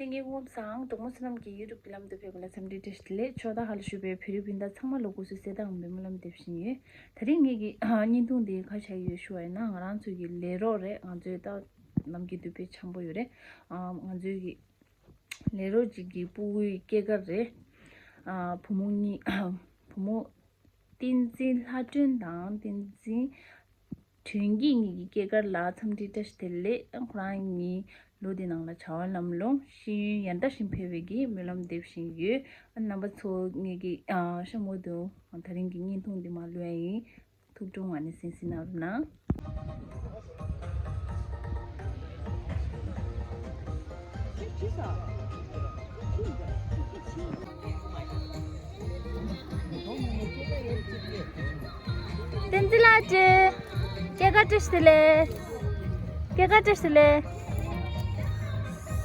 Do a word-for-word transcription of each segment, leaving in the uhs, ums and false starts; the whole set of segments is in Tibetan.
ལྷན་རྒྱས་སྐུ་ཁམས་བཟང་། གྲོགས་མོ་བསོད་ནམས་ཀྱི་ཡུ་ཊུབ་ཀྱི་ལམ་དུ་ཕེབས་པ་ལ་འཚམས་འདྲི་བཀྲ་ཤིས་བདེ་ལེགས། ཕྱོགས་མཐའ་ཁག་ལ་བཞུགས་པའི་བོད་རིགས་སྤུན་ཟླ་ཚང་མ་ལ་སྐུ་གཟུགས་གསལ་ཐང་སྨོན་ལམ་འདེབས་བཞིན་ཡོད། དེ་རིང་ངེད་ཀྱི་བརྙན་ཐུང་འདི་ག་རེ་ཆགས་ཡོད་ཞུ་བ་ཡིན་ན། ང་རང་ཚོའི་གི་ལས་རོགས་རེད། ང་ཚོའི་ད་ནམ་རྒྱུན་དུ་དཔེ་འཆམ་པོ་ཡོད་རེད། ཨ། ང་ཚོའི་གི་ལས་རོགས་གཅིག་གི་སྤུ་གུའི་སྐྱེས་སྐར་རེད། ཨ། བུ་མོ་གཉིས། བུ་མོ་བསྟན་འཛིན་ལྷ་སྒྲོན་དང་བསྟན་འཛིན་སྒྲོན་སྐྱིད་གཉིས་ཀྱི་སྐྱེས་སྐར་ལ་འཚམས་འདྲི་བཀྲ་ཤིས་བདེ་ལེགས། ཁོ་རང་གཉིས་ལོ་འདི་ནང་ལ་བྱ་བ་ལམ་ལྷོང་ཤེས་ཡོན་ཡར་དར་བཞིན་འཕེལ་བའི་གི་སྨོན་ལམ་འདེབས་བཞིན་ཡོད། ཨ། རྣམ་པ་ཚོ་ངེད་ཀྱི། ཨ། ཤ་མོ་དུ་དེ་རིང་གི་བརྙན་ཐུང་འདི་མར་ལུས་ཡ་ཡིན། ཐུགས་སྤྲོ་ངང་ནས་གསན་གཟིགས་གནང་རོགས་གནང་། བསྟན་འཛིན་ལགས་ཀྱིས་སྐྱེས་སྐར་བཀྲ་ཤིས་བདེ་ལེགས། སྐྱེས་སྐར་བཀྲ་ཤིས་བདེ་ལེགས།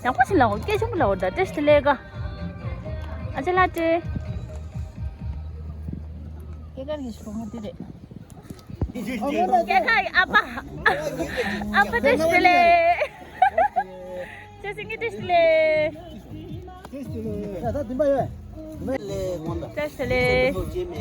ཡག་པོ་ཞིག་ལའོ། སྐད་ཆེན་པོ་ལའོ། ད་བཀྲ་ཤིས་བདེ་ལེགས་ག་ཨ་ཅེ་ལགས་ཀྱིས། སྐྱེས་སྐར་གྱི་ཞོགས་པ་འདི་རེད། སྐྱེས་སྐར་གྱི་ཨ་ཕ། ཨ་ཕ་བཀྲ་ཤིས་བདེ་ལེགས། བཀྲ་ཤིས་བདེ་ལེགས། བཀྲ་ཤིས་བདེ་ལེགས། བཀྲ་ཤིས་བདེ་ལེགས།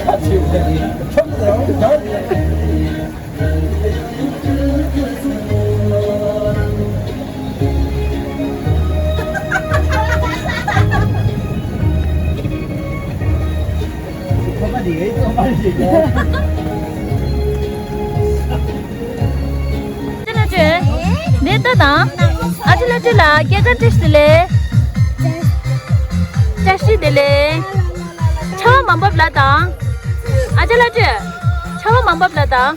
ཨ་ཅེ་ལགས་ཀྱིས་འདི་ལྟ་དང་། ཨ་ཅེ་ལགས་ཀྱིས་ལ་སྐྱེས་སྐར་བཀྲ་ཤིས་བདེ་ལེགས། བཀྲ་ཤིས་བདེ་ལེགས། ཆར་པ་མ་འབབ་ལ་དང་། ཨ་ཅེ་ལགས་ཀྱིས་ཆར་པ་མ་འབབ་ལ་དང་།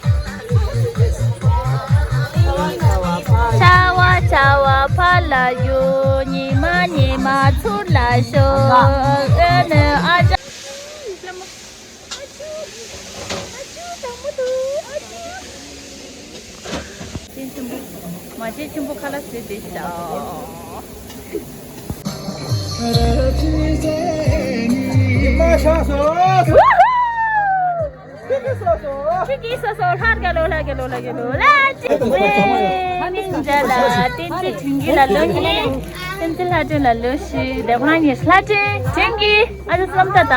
ཆར་པ་ཆར་པ་ཕར་ལ་ཡོད། ཉི་མ་ཉི་མ་ཚུར་ལ་ཤོར། ཨེ་ནི་ཨ་ཅག་ཨ་ཅུ། ཨ་ཅུ། དྲང་མོ་འདུག་ཨ་ཅུ། མ་བྱན་ཆེན་པོ། མ་བྱན་ཆེན་པོ་ཁ་ལག་བཟོས་བསྡད་ཤག་ཡིན་མ་ཆགས་སོ། ཁྱི་གིས་སོ་སོ། ཁྱི་གིས་སོ་སོ། ལྷར་ག་ལོ། ལྷར་ག་ལོ། ལྷར་ག་ལོ། ལྷ་ཅིག་སྨན་མཇལ་ལ་བསྟན་འཛིན་དྲིན་གྱི་ལ་ལོ་ཉིད། སེམས་ཅན་ལྷ་སྒྲོན་ལ་ལོ་ཤི་དེ་ཁོ་རང་ཉིད་ལྷ་སྒྲོན་སྒྲོན་གྱི་ཨ་ཅག་བསམ་ད་དང་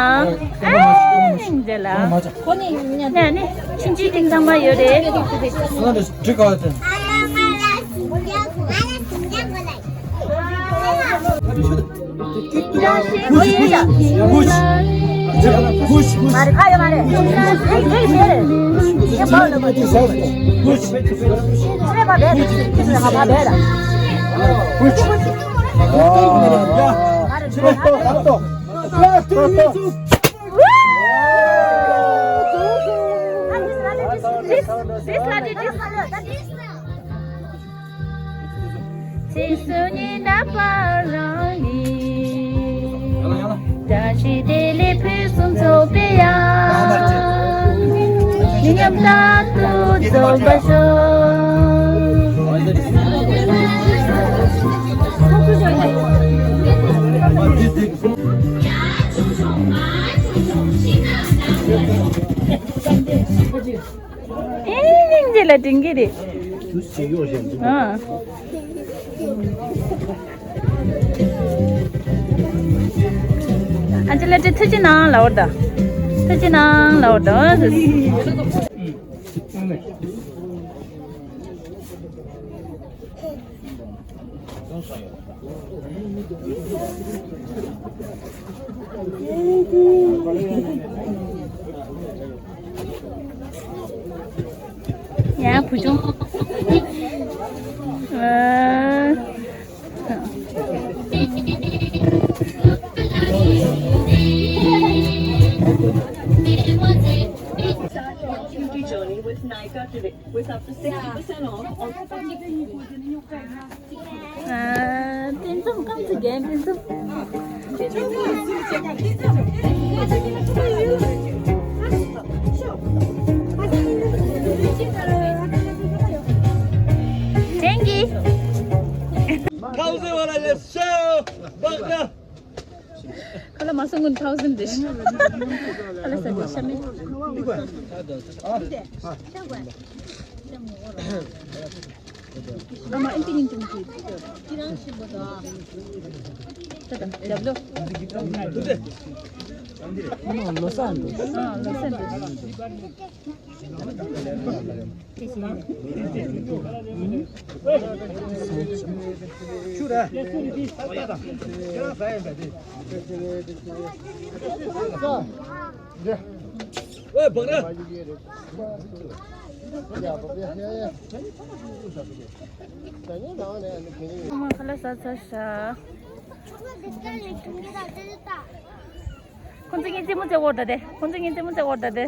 ཨ་ནིང་དེ་ལ་ཁོ་ནི་ཉ་ནི་ཆུང་ཆུང་ཏིང་ཚང་མ་ཡོད་རེད། ཁོ་ནི་འགྲིག་ག་དེ། ཚེ་བསོད་སྙོམས་ད་པར་རང་ཡིན། བཀྲ་ཤིས་བདེ་ལེགས་ཕུན་སུམ་ཚོགས་པའི་ཡང་། མི་ཉམས་རྟག་ཏུ་རྫོགས་པར་ཤོག་ཨེ་སྙིང་རྗེ་ལ་དྲིན་གྱི་རེད། ཨ་ཅེ་ལ་དྲི་ཐུགས་རྗེ་གནང་ལ་འོར་ད། ཐུགས་རྗེ་གནང་ལ་འོར་ད། ཡ་བུ་ཆུང་། ཨ། Journey with Nykaa today with up to sixty percent off on ཨ། དེ་ཚོ་གང་ཚོ་རྒན་དེ་ཚོ། དྲན་གྱི། Thousand वाला ले सौ बकरा। ཁ་ལ་མ་སོང་ངུན་thousand དེ། ཁ་ལ་ས་དེ་ཤ་མེད། ཨ་མ་ཨན་ཏི་ཉིན་ཅུང་གི། ད་ད་རྒྱབ་ལོ། ཨ་མ་ལོ་སར་འདུག་ཨ་ལོ་སར་འདུག་ཁ་ལག་ཟ་ཚར་ཤག་ཁོང་ཚོ་ངའི་རྩེད་མོ་རྩེ་འོར་ད་དེ། ཁོང་ཚོ་ངའི་རྩེད་མོ་རྩེ་འོར་ད་དེ།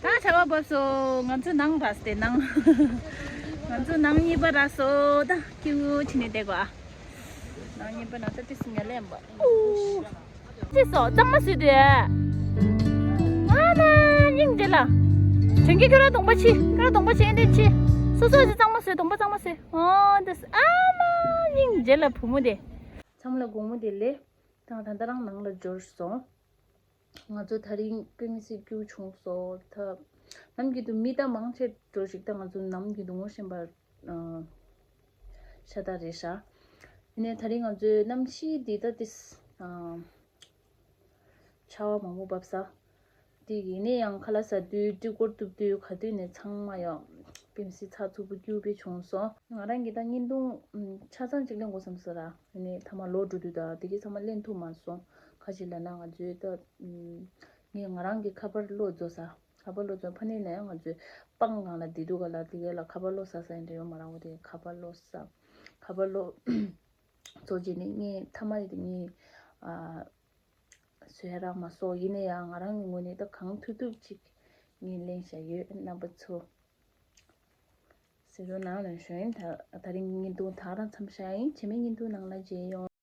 ད་ཆར་པ་བབས་སོང་། ང་ཚོ་ནང་རག་སྟེ་ནང་། ང་ཚོ་ནང་གཉིས་པ་རག་སོང་། ད་ཁྱེད་ངོ་ཕྱི་ནས་བསྡད་དགོས་ཨ། ནང་ཉིན་པ་ན་ད་ཏི་སི་ཉ་ལེན་པ། ཨུ། ཅི་སོ་གཙང་མ་བཟོས་དུས། ཨ་མ་སྙིང་རྗེ་ལ། དྲན་གྱི་ཁྱོད་ར་གདོང་པ་ཕྱི། ཁྱོད་ར་གདོང་པ་ཕྱི་ཨེ་འདྲ་ཕྱི། སོ་སོ་ཅི་གཙང་མ་བཟོས་གདོང་པ་གཙང་མ་བཟོས། ཨོ་ཏི་སི་ཨ་མ་སྙིང་རྗེ་ལ་བུ་མོ་དེ། ཚང་མ་ལ་དགོང་མོ་དེ་ལེ། ད་ད་ལྟ་རང་ནང་ལ་འབྱོར་སོང་། ང་ཚོ་དེ་རིང་པེ་མི་སི་སྐྱུར་བྱུང་སོང་། ད་ནམ་རྒྱུན་དུ་མི་ད་མང་ཆེ་འགྲོ་ཞིག་ད་ང་ཚོ་ནམ་རྒྱུན་དུ་ངོ་ཤེས་པ་ཤ་སྟག་རེད་ཤག་ཡིན་ནའི་དེ་རིང་ང་ཚོའི་གནམ་གཤིས་འདི་ད་ཏིས་ཆར་པ་མང་པོ་བབས་ས། དེ་ཡིན་ནའི་ཡང་ཁ་ལག་ཟ་དུས་དཀྱིལ་འཁོར་གཏུབ་དུས་ག་དུས་ནས་ཚང་མ་ཡང་པེ་མི་སི་ཚ་ཚུགས་པོ་སྐྱུར་པོ་བྱུང་སོང་། ང་རང་གིས་ད་བརྙན་ཐུང་ཆ་ཚང་གཅིག་ལེན་དགོས་བསམ་སོང་ར། ཡིན་ནའི་མཐའ་མ་ལོག་འགྲོ་དུས་ད་དེ་གས་ཚང་མ་ལེན་ཐུབ་མ་སོང་། ཁ་ཅིག་ལབ་ན་ང་ཚོའི་ད་ངས་ང་རང་གི་ཁ་པར་གློག་རྫོགས་ས། ཁ་པར་གློག་རྫོགས་ཕ་ནས་ལ་ཡང་ང་ཚོའི་པང་སྒང་ལ་བསྡད་འདུག་ག་ལ། དེ་གས་ལ་ཁ་པར་གློག་ཟ་ས་ཡིན་འདྲ་ཡོད་མ་རེད། འོ་དེ་ཁ་པར་གློག་ཟ། ཁ་པར་གློག་རྫོགས་རྗེས་ནས་ངས་མཐའ་མ་དེ་ངས་ཨ། བཟོས་རག་མ་སོང་། ཡིན་ན་ཡང་ང་རང་གི་ངོས་ནས་ད་གང་ཐུབ་ཐུབ་ཅིག་ངས་ལེན་བཞག་ཡོད། རྣམ་པ་ཚོ། ཟེར་རོ་ནང་ལ་ཞོན། ད་དེ་རིང་བརྙན་ཐུང་ད་རང་མཚམས་བཞག་ཡིན། རྗེས་མའི་བརྙན་ཐུང་ནང་ལ་མཇལ་ཡོང་།